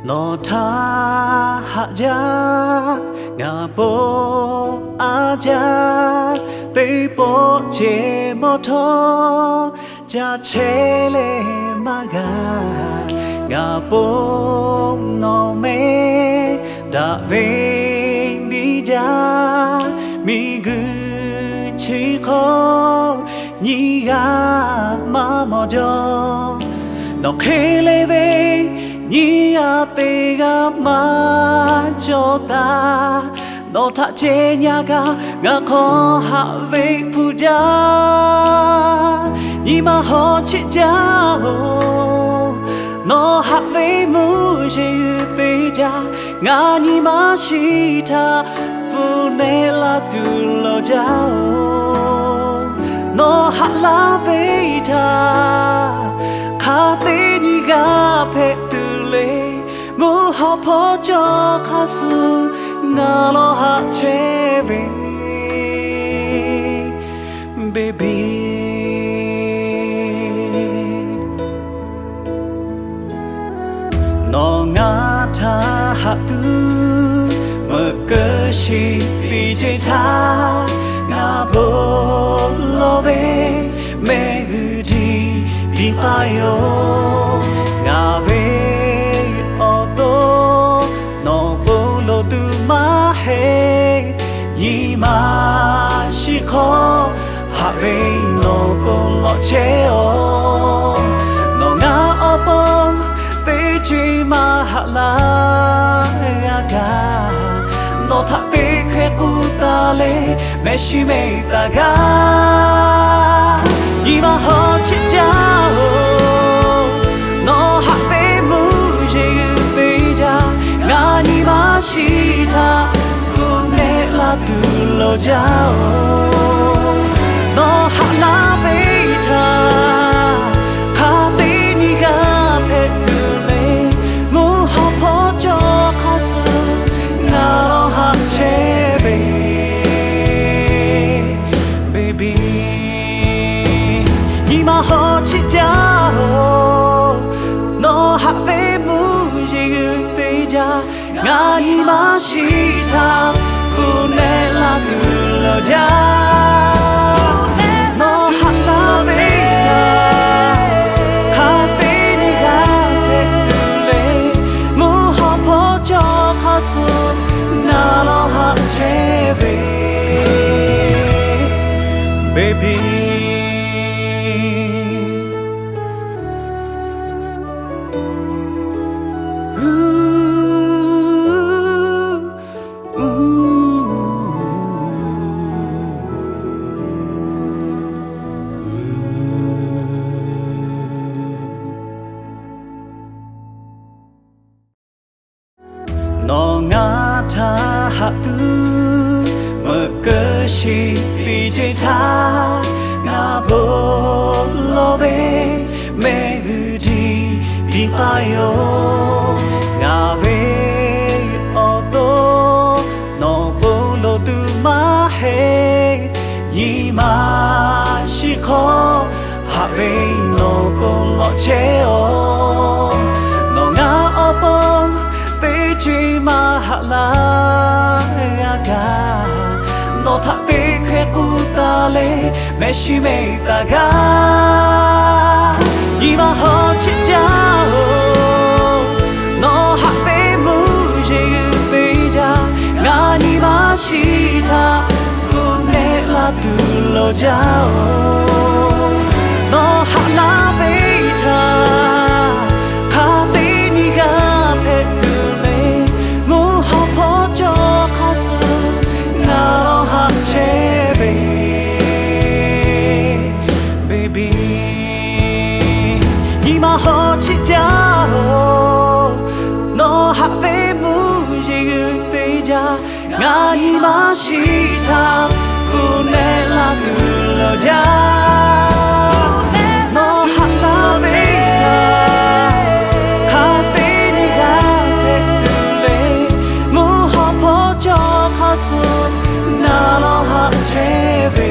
Nawˬ htaꞈ haꞈ jaˇ, ngaˬ bon a jaˇ, teˇ pawˆ ceh mawˇ htawˇ, ca chehˇ leh maˇ g'a. Ngaˬ pon nawˬ meh daꞈ ve biˇ jaˇ, miˬguiˬ chi hk'aw nyiˇ g'aˇ maˇ mawˬ jaw. Nawˬ hk'e le ve nyiˇ g'aˇ teˇ g'aˇ maˇ cawˬ taˍ. Nawˬ htaꞈ ceh nyi gaˇ ngaˬ hk'aw haꞈ ve hpu jaˇ. Nyi ma hawˉ chiˆ jaˇ-oˬ, nawˬ haꞈ ve mvuhˇ yeˬ g'uiˬ te jaˇ. Ngaˬ nyi ma shiˍ htaꞈ pfuhˍ nehˆ la tuˬ lawˬ jaˇ-oˬ, nawˬ haꞈ laˇ ve htaꞈ hk'a te nyi g'aˇ hpehꞈ tuˬ le. Mvuhˇ hawˉ hpawˇ cawˬ hk'a suh ngaˬ lawˬ haꞈ chehˇ ve, baby. Nawˬ ngaˬ htaꞈ haꞈ tuˬ meuꞈ keu shiˍ piˇ ceˇ htaˇ, ngaˬ bon lawˬ ve mehˆ g'uiˬ htiˇ piˇ k'ai-oˬ. Ngaˬ ve awˬ to nawˬ bon lawˬ tuˬ maˇ heˆ. Nyi ma shiˍ hk'aw haꞈ ve nawˬ bon lawˬ chehˇ-oˬ. Nawˬ ngaˬ awˬ pon teˇ ceuˬ maˇ haꞈ laˇ g'a kaꞈ, nawˬ htaꞈ teˇ hkeh k'oˆ taˍ leh mehˆ shiˍ mehˆ taˍ gaˇ. Nyi ma hawˉ chiˆ jaˇ-oˬ, nawˬ haꞈ ve mvuhˇ yeˬ g'uiˬ te jaˇ. Ngaˬ nyi ma shiˍ htaꞈ pfuhˍ nehˆ la tuˬ lawˬ jaˇ-oˬ, nawˬ haꞈ laˇ ve htaꞈ hk'a te nyi g'aˇ hpehꞈ tuˬ le. Mvuhˇ hawˉ hpawˇ cawˬ hk'a suh ngaˬ lawˬ haꞈ chehˇ ve, baby. Nyi ma hawˉ chiˆ jaˇ-oˬ, nawˬ haꞈ ve mvuhˇ yeˬ g'uiˬ te jaˇ. Ngaˬ nyi ma shiˍ htaꞈ pfuhˍ nehˆ la tuˬ lawˬ jaˇ. Nawˬ haꞈ laˇ ve htaꞈ hk'a te nyi g'aˇ hpehꞈ tuˬ le. Mvuhˇ hawˉ hpawˇ cawˬ hk'a suh ngaˬ lawˬ haꞈ chehˇ ve, baby. Nawˬ ngaˬ htaꞈ haꞈ tuˬ meuꞈ keu shiˍ piˇ ceˇ htaˇ, ngaˬ bon lawˬ ve mehˆ g'uiˬ htiˇ piˇ k'ai-oˬ. Ngaˬ ve awˬ to nawˬ bon lawˬ tuˬ maˇ heˆ. Nyi ma shiˍ hk'aw haꞈ ve nawˬ bon lawˬ chehˇ-oˬ. Nawˬ ngaˬ awˬ pon teˇ ceuˬ maˇ haꞈ laˇ g'a kaꞈ, nawˬ htaꞈ teˇ hkeh k'oˆ taˍ leh mehˆ shiˍ mehˆ taˍ gaˇ. Nyi ma hawˉ chiˆ jaˇ-oˬ, nawˬ haꞈ ve mvuhˇ yeˬ g'uiˬ te jaˇ. Ngaˬ nyi ma shiˍ htaꞈ pfuhˍ nehˆ la tuˬ lawˬ jaˇ-oˬ, nawˬ haꞈ laˇ ve htaꞈ hk'a te nyi g'aˇ hpehꞈ tuˬ le. Mvuhˇ hawˉ hpawˇ cawˬ hk'a suh ngaˬ lawˬ haꞈ chehˇ ve, baby. Nyi ma hawˉ chiˆ jaˇ-oˬ, nawˬ haꞈ ve mvuhˇ yeˬ g'uiˬ te jaˇ. Ngaˬ nyi ma shiˍ htaꞈ pfuhˍ nehˆ la tuˬ lawˬ jaˇ. Nawˬ haꞈ laˇ ve htaꞈ hk'a te nyi g'aˇ hpehꞈ tuˬ le. Mvuhˇ hawˉ hpawˇ cawˬ hk'a suh ngaˬ lawˬ haꞈ chehˇ ve,